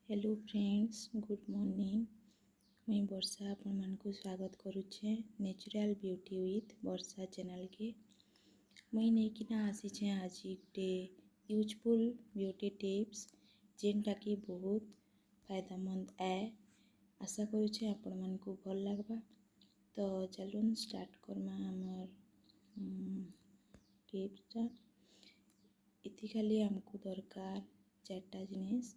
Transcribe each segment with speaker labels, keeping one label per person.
Speaker 1: Hello friends, good morning. ମୁଇଁ ବର୍ଷା ଆପଣମାନଙ୍କୁ ସ୍ୱାଗତ କରୁଛେ ନେଚୁରାଲ୍ ବ୍ୟୁଟି ୱିଥ୍ ବର୍ଷା ଚ୍ୟାନେଲ୍କେ। ମୁଇଁ ନେଇକିନା ଆସିଛେ ଆଜି ଗୋଟେ ୟୁଜଫୁଲ୍ ବ୍ୟୁଟି ଟିପ୍ସ, ଯେନ୍ଟାକି ବହୁତ ଫାଇଦାମନ୍ଦ ଆଏ। ଆଶା କରୁଛେ ଆପଣମାନଙ୍କୁ ଭଲ୍ ଲାଗ୍ବା। ତ ଚାଲୁନ୍ ଷ୍ଟାର୍ଟ କର୍ମା ଆମର୍ ଟିପ୍ସଟା। ଏଥି ଖାଲି ଆମକୁ ଦରକାର ଚାରିଟା ଜିନିଷ୍।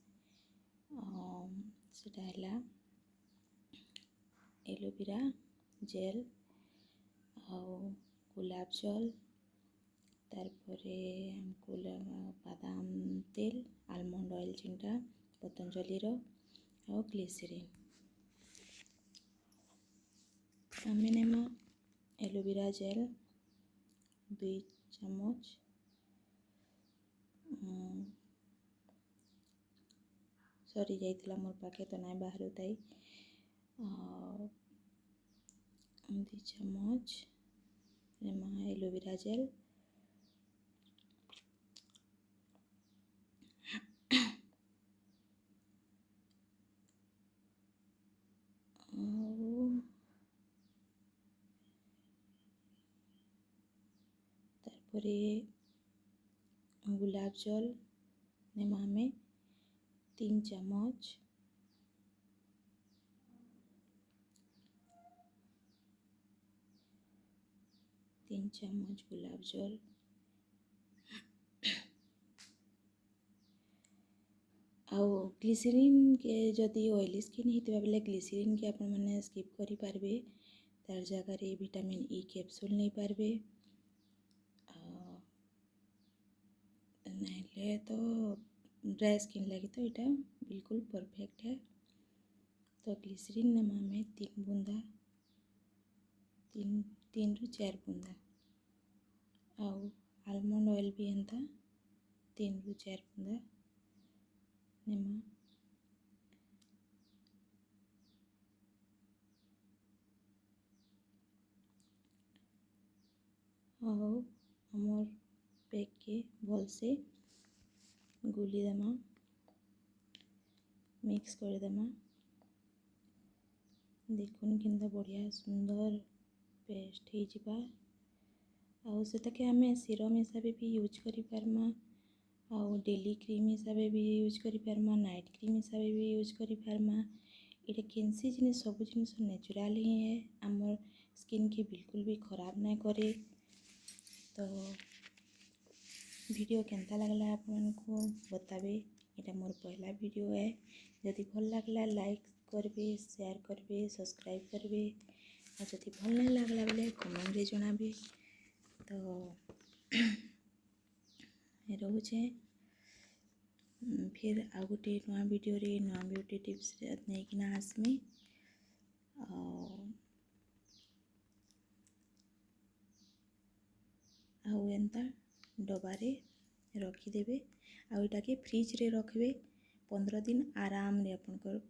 Speaker 1: ସେଟା ହେଲା ଏଲୋଭେରା ଜେଲ୍ ଆଉ ଗୋଲାପ ଜଲ୍, ତାର୍ ପରେ ଆମକୁ ବାଦାମ ତେଲ, ଆଲମଣ୍ଡ ଅଏଲ୍ ଯେନ୍ଟା ପତଞ୍ଜଲିର, ଆଉ ଗ୍ଲିସେରିନ୍। ଆମେ ନେମା ଏଲୋଭେରା ଜେଲ୍ 2 ଚାମଚ। ସରି ଯାଇଥିଲା ମୋର୍ ପାଖେ, ତ ନାଇଁ ବାହାରୁଥାଇ। ଆଉ 2 ଚାମଚ ନେମା ଏଲୋଭେରା ଜେଲ୍। ଆଉ ତାର୍ପରେ ଗୁଲାପ ଜଲ୍ ନେମା ଆମେ 3 ଚାମଚ। 3 ଚାମଚ ଗୁଲାପ ଜଲ୍। ଆଉ ଗ୍ଲିସେରିନ୍ କେ ଯଦି ଅଏଲି ସ୍କିନ୍ ହେଇଥିବା ବେଲେ ଗ୍ଲିସେରିନ୍ କେ ଆପଣମାନେ ସ୍କିପ୍ କରିପାରିବେ, ତାର୍ ଜାଗାରେ ଭିଟାମିନ୍ ଇ କ୍ୟାପସୁଲ୍ ନେଇପାରିବେ। ଆଉ ନାଇଁଲେ ତ ଡ୍ରାଏ ସ୍କିନ୍ ଲାଗି ତ ଏଇଟା ବିଲକୁଲ ପରଫେକ୍ଟ ହେ। ତ ଗ୍ଲିସେରିନ୍ ନେମା ଆମେ 3 ବୁନ୍ଦା, 3ରୁ 4 ବୁନ୍ଦା। ଆଉ ଆଲମଣ୍ଡ ଅଏଲ୍ ବି ଏନ୍ତା 3ରୁ 4 ବୁନ୍ଦା ନେମା। ଆଉ ଆମର୍ ପ୍ୟାକ୍କେ ଭଲ୍ସେ ଗୁଲି ଦେମା, ମିକ୍ସ କରିଦେମା। ଦେଖୁନ୍ କେନ୍ତା ବଢ଼ିଆ ସୁନ୍ଦର ପେଷ୍ଟ ହେଇଯିବା। ଆଉ ସେଟାକେ ଆମେ ସିରମ୍ ହିସାବେ ବି ୟୁଜ୍ କରିପାର୍ମା, ଆଉ ଡେଲି କ୍ରିମ୍ ହିସାବେ ବି ୟୁଜ୍ କରିପାର୍ମା, ନାଇଟ୍ କ୍ରିମ୍ ହିସାବେ ବି ୟୁଜ୍ କରିପାର୍ମା। ଏଇଟା କେନ୍ସି ଜିନିଷ୍, ସବୁ ଜିନିଷ ନ୍ୟାଚୁରାଲ୍ ହିଁ ହେ, ଆମର୍ ସ୍କିନ୍କେ ବିଲକୁଲ ବି ଖରାପ ନାଇଁ କରେ। ତ ଭିଡ଼ିଓ କେନ୍ତା ଲାଗଲା ଆପଣମାନଙ୍କୁ ବତାବେ। ଏଇଟା ମୋର୍ ପହିଲା ଭିଡ଼ିଓ ହେ। ଯଦି ଭଲ୍ ଲାଗଲା ଲାଇକ୍ କରିବେ, ସେୟାର କରିବେ, ସବସ୍କ୍ରାଇବ୍ କରିବେ। ଆଉ ଯଦି ଭଲ୍ ନାଇଁ ଲାଗଲା ବେଲେ କମେଣ୍ଟରେ ଜଣାବେ। ତ ରହୁଛେ, ଫିର୍ ଆଉ ଗୋଟେ ନୂଆ ଭିଡ଼ିଓରେ ନୂଆ ବ୍ୟୁଟି ଟିପ୍ସ ନେଇକିନା ଆସ୍ମି। ଆଉ ଏନ୍ତା ଡବାରେ ରଖିଦେବେ, ଆଉ ଏଟାକେ ଫ୍ରିଜ୍ରେ ରଖିବେ 15 ଦିନ, ଆରାମରେ ଆପଣଙ୍କର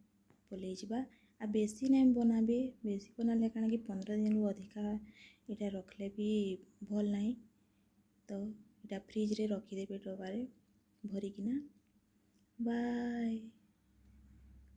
Speaker 1: ପଲେଇଯିବା। ଆଉ ବେଶୀ ନାଇଁ ବନାବେ। ବେଶୀ ବନାଲେ କାଣା କି 15 ଦିନରୁ ଅଧିକା ଏଇଟା ରଖିଲେ ବି ଭଲ୍ ନାଇଁ। ତ ଏଇଟା ଫ୍ରିଜ୍ରେ ରଖିଦେବେ ଡବାରେ ଭରିକିନା। ବାଏ।